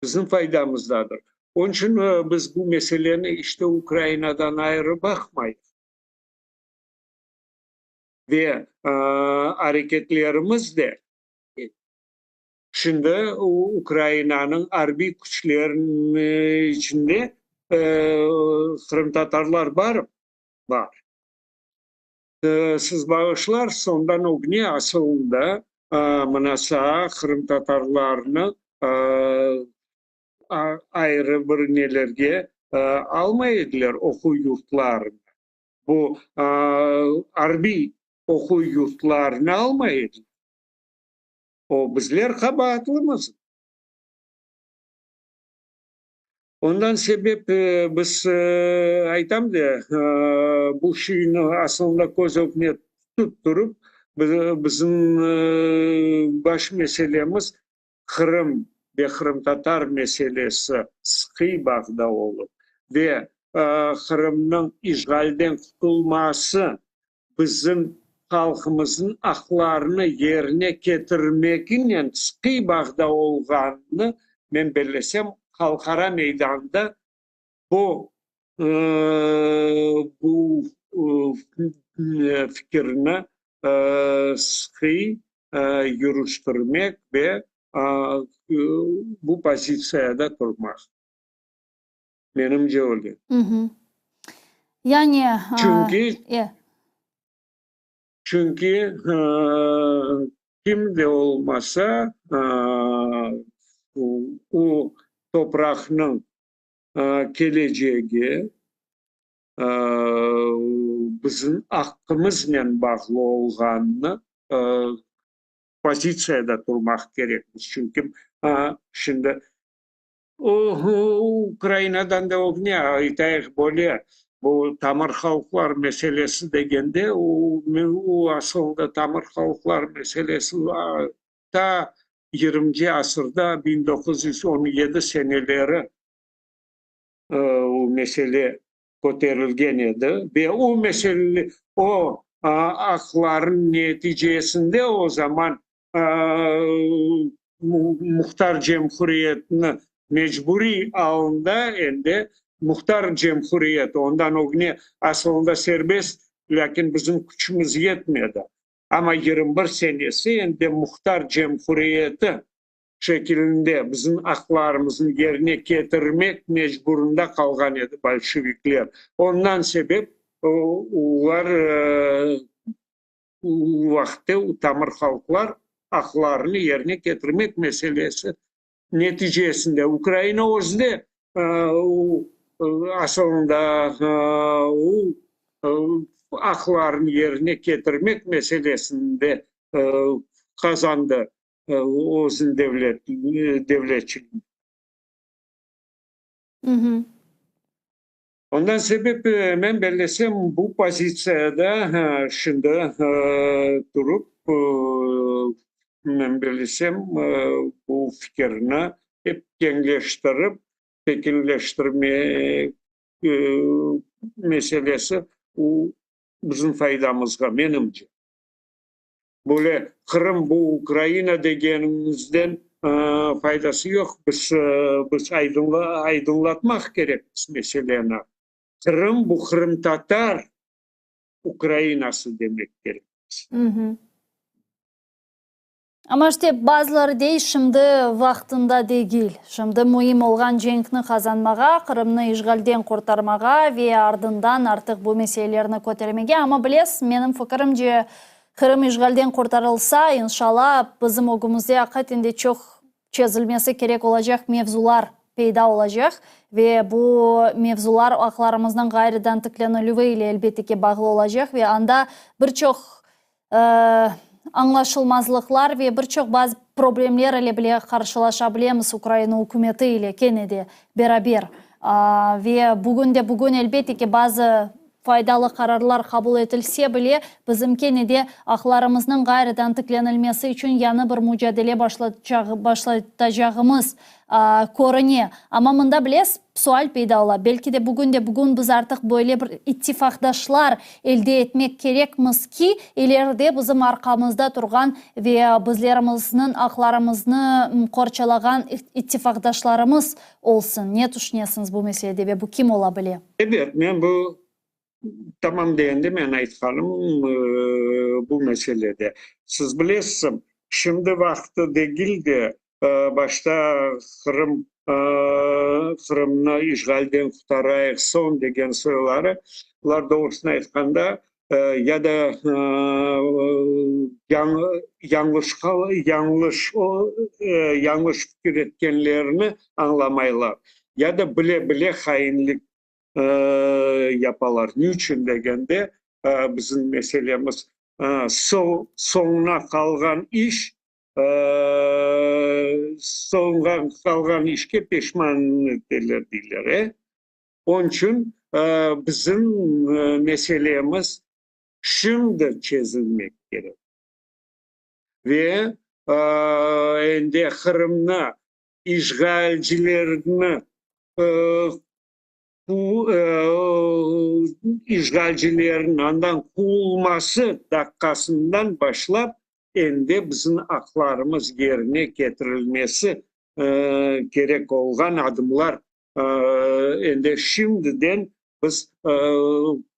Bizim faydamızdadır. Onıñ içün biz bu meseleni işte Ukrainadan ayrı baqmayıq. Ve areketlerimiz de şimdi Ukrainanıñ arbiy küçleriniñ içinde. qırımtatarlar barmı? Bar. Siz bağışlarsız, ondan ögüne asılında mına saa qırımtatarlarnı ayrı bir nelerge almay ediler, oquv yurtlarına. Bu arbiy oquv yurtlarına almay ediler. O, bizler qabaatlımız. Ondan sebep biz aytam de, bu şeyni asılında köz ögüne tutıp turıp, bizim baş meselemiz Qırım ve qırımtatar meselesi sıqiy bağda olıp ve Qırımnıñ işğalden qutulması bizim halqımıznıñ aqlarını yerine ketirmeknen sıqiy bağda olğanını, men bellesem, halqara meydanda bu bu fikirni sıqiy yürüştirmek ve bu pozitsiyada turmaq. Menimce öyle. Yani, Çünki, çünki kim de olmasa, o topraqnıñ kelecegi bizim aqqımıznen bağlı olğanını pozitsiyada turmaq kerekmiz. Çünki şimdi Ukrainadan da ögne aytayıq böyle, bu tamır halqlar meselesi degende, o asılında tamır halqlar meselesi ta yigirminci asırda, 1917 seneleri o mesele köterilgen edi ve o mesele, o aqların neticesinde o zaman Muhtar Cemhuriyetni mecburiy alında endi Muhtar Cemhuriyeti, ondan ögüne asılında serbest, lâkin bizim küçümiz yetmedi. Amma 21 senesi endi Muhtar Cemhuriyeti şekilinde bizim aqlarımıznı yerine ketirmek mecburında qalğan edi bolşevikler. Ondan sebep olar O vaqıtte tamır halqlar aqlarını yerine ketirmek meselesi neticesinde Ukraina özü de asılında o aqlarını yerine ketirmek meselesinde qazandı özüniñ devletçiligini. Ondan sebep, men bellesem, bu pozitsiyada şimdi turıp, men bellesem, bu fikirni ep keñleştirip, pekinleştirmek meselesi, o, bizim faydamızğa, menimce. Böyle Qırım bu Ukraina degenimizden faydası yoq, biz biz aydınlatmaq kerekmiz meseleni. Qırım bu qırımtatar Ukrainası demek kerekmiz. Amma işte bazıları dey, şimdi vaqtında degil. Şimdi müim olğan cenkni qazanmağa, Qırımnı işğalden qurtarmağa ve ardından artıq bu meselelerni kötermege. Amma bilesiz, menim fikirimce, Qırım işğalden qurtarılsa, inşallah, bizim ögümizde aqiqaten de çoq çezilmesi kerek olacaq mevzular peyda olacaq ve bu mevzular aqlarımıznıñ ğayrıdan tiklenilüvi ile elbette ki bağlı olacaq ve anda bir çoq añlaşılmazlıqlar ve bir çoq bazı problemler ile bile qarşılaşa bilemiz Ukraina ükümeti ile kene de beraber. Ve bugün de bugün elbette ki bazı faydalı qararlar qabul etilse bile, bizim kene de aqlarımıznıñ ğayrıdan tiklenilmesi içün yañı bir mucadele başlatacağımız körüne. Amma mında bilesiz, sual peyda ola, belki de bugün de bugün biz artıq böyle bir ittifaqdaşlar elde etmek kerekmiz ki, ileride bizim arqamızda turğan ve bizlerimizniñ aqlarımıznı qorçalağan ittifaqdaşlarımız olsun. Ne tüşünesiñiz bu meselede ve bu kim ola bile? Ebet, men bu tamam degende men aytqanım bu meselede. Siz bilesiz, şimdi vaqtı degil de, başta Qırım. Qırımnı işğalden qurtarayıq soñ degen soyları, bular doğrusını aytqanda, ya da yañlışqa yañlış yañlış fikir etkenlerini añlamaylar, ya da bile-bile hainlik yapalar. Ne içün degende, bizim meselemiz soñuna qalğan iş, soñğa qalğan işke peşman eteler deyler, e? Onıñ içün bizim meselemiz şimdi çezilmek kerek. Ve endi Qırımnı işğalcilerni işğalcilerniñ andan quvulması daqqasından başlap endi bizim aqlarımız yerine ketirilmesi kerek olğan adımlar endi şimdiden biz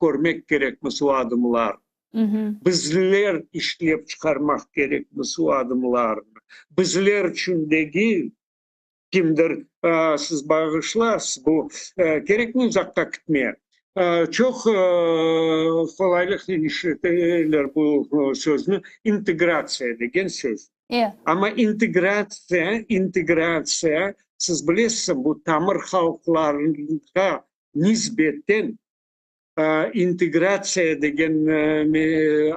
körmek kerekmiz o adımlarnı. Bizler işlep çıqarmaq kerekmiz o adımlarnı. Bizler içün degil, kimdir, siz bağışlarsız, bu kerekmi uzaqqa kitmeye. Çoq qolaylıqnen işleteler bu sözni, integratsiya degen söz. Amma integratsiya, integratsiya, siz bilesiz, bu tamır halqlarğa nisbeten integratsiya degen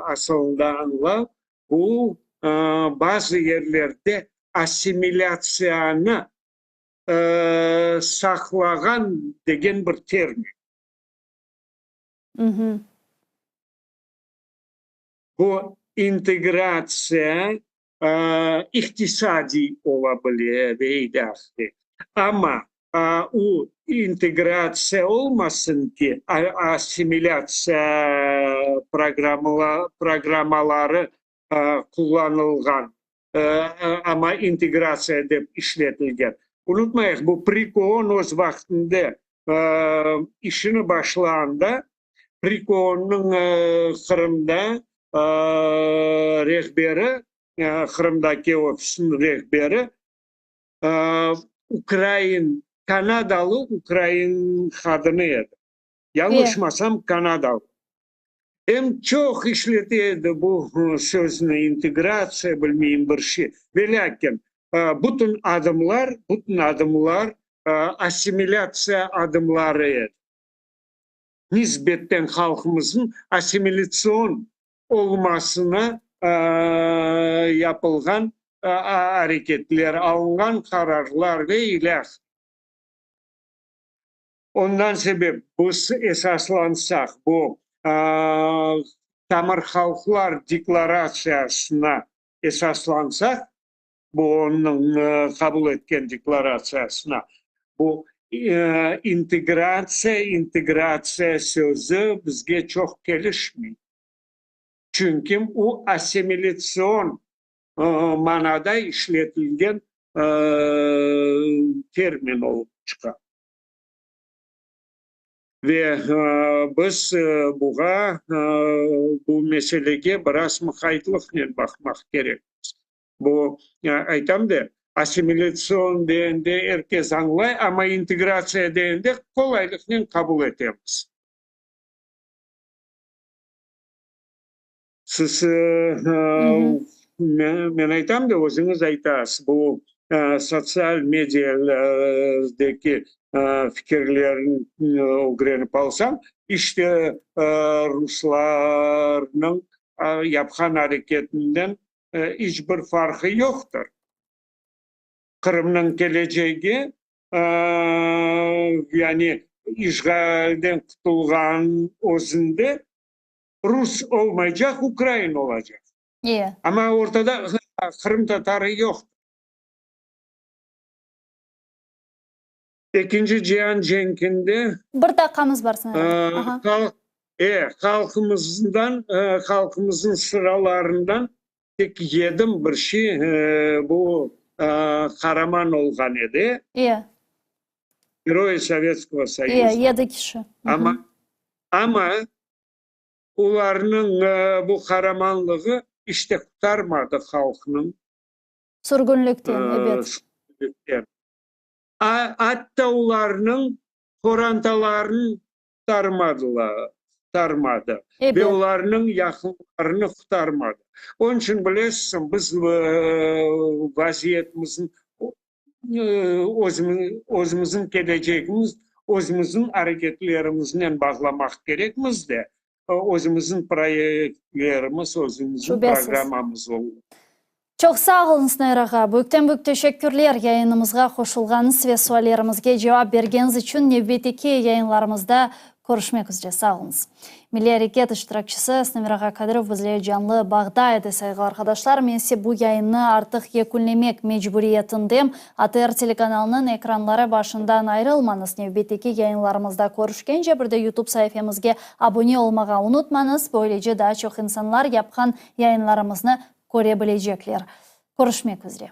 asılında añlav, bu bazı yerlerde assimilâtsiyanı saqlağan degen bir termin. Bu integratsiya iqtisadiy ola bile ve ilâhre. Amma o integratsiya olmasın ki, assimilâtsiya programmaları qullanılğan, amma integratsiya dep işletilgen. Unutmayıq, bu Prikoon öz vaqtında işini başlağanda, Prikoonnıñ Qırımda rehberi, Qırımdaki ofisiniñ rehberi ukrain, kanadalı ukrain qadını edi. Yañlışmasam, kanadalı. Em çoq işlete edi bu sözni, integratsiya, bilmeyim bir şey. Velâkin, bütün adımlar, bütün adımlar assimilâtsiya adımları edi. Nisbetten halqımıznıñ assimilâtsion olmasına yapılğan areketler, alınğan qararlar ve ilâhre. Ondan sebep biz esaslansaq bu Tamır halqlar deklaratsiyasına esaslansaq, bu onıñ qabul etken deklaratsiyasına, bu integratsiya, integratsiya sözü bizge çoq kelişmey. Çünki o assimilâtsion manada işletilgen termin olıp çıqa. Ve biz buğa, bu meselege biraz mıqaytlıqnen baqmaq kerekmiz. Bu, aytam da, assimilâtsion degende er kes añlay, amma integratsiya degende qolaylıqnen qabul etemiz. Siz, men aytam da, özüñiz aytasız, bu sotsial mediadaki fikirlerni ögrenip alsam, işte ruslarnıñ yapqan areketinden iç bir farqı yoqtır. Qırımnıñ kelecegi, yani işğalden qutulğan özünde rus olmaycaq, ukrain olacaq. Amma ortada qırımtatarı yoqtır. Ekinci cian cenkinde. Bir daqqamız bar sanırım. E, halqımızdan, halqımıznıñ sıralarından tek yedim bir şey, bu qaraman olğan edi. E. Geroy Sovetskogo Soyuza. E, yedi kişi. Amma, amma olarnıñ bu qaramanlığı iç te qurtarmadı halqnıñ. Sürgünlikten, ebet. Sürgünlikten. Atta olarnıñ qorantalarını qurtarmadılar, qurtarmadı. Ve olarnıñ yaqınlarını qurtarmadı. Onıñ içün, bilesiñ, biz vaziyetimizni, özümizniñ kelecegimiz özümizniñ areketlerimiznen bağlamaq kerekmiz de, özümizniñ proyektlerimiz, özümizniñ programmamız olmalı. Çoq sağ oluñız, Nair ağa. Büyükten-büyük teşekkürler yayınımızğa qoşulğanıñız ve suallerimizge cevap bergeniñiz içün. Nevbetteki yayınlarımızda körüşmek üzre. Sağ oluñız. Milliy areket iştirakçisi Snemir ağa Kadırov bizle canlı bağda edi, sayğılı arqadaşlar. Men ise bu yayınnı artıq yekünlemek mecburiyetindem. ATR telekanalınıñ ekranları başından ayrılmañız. Nevbetteki yayınlarımızda körüşkence, bir de YouTube saifemizge abune olmağa unutmañız. Böylece daa çoq insanlar yapqan yayınlarımıznı köre bilecekler. Körüşmek üzre.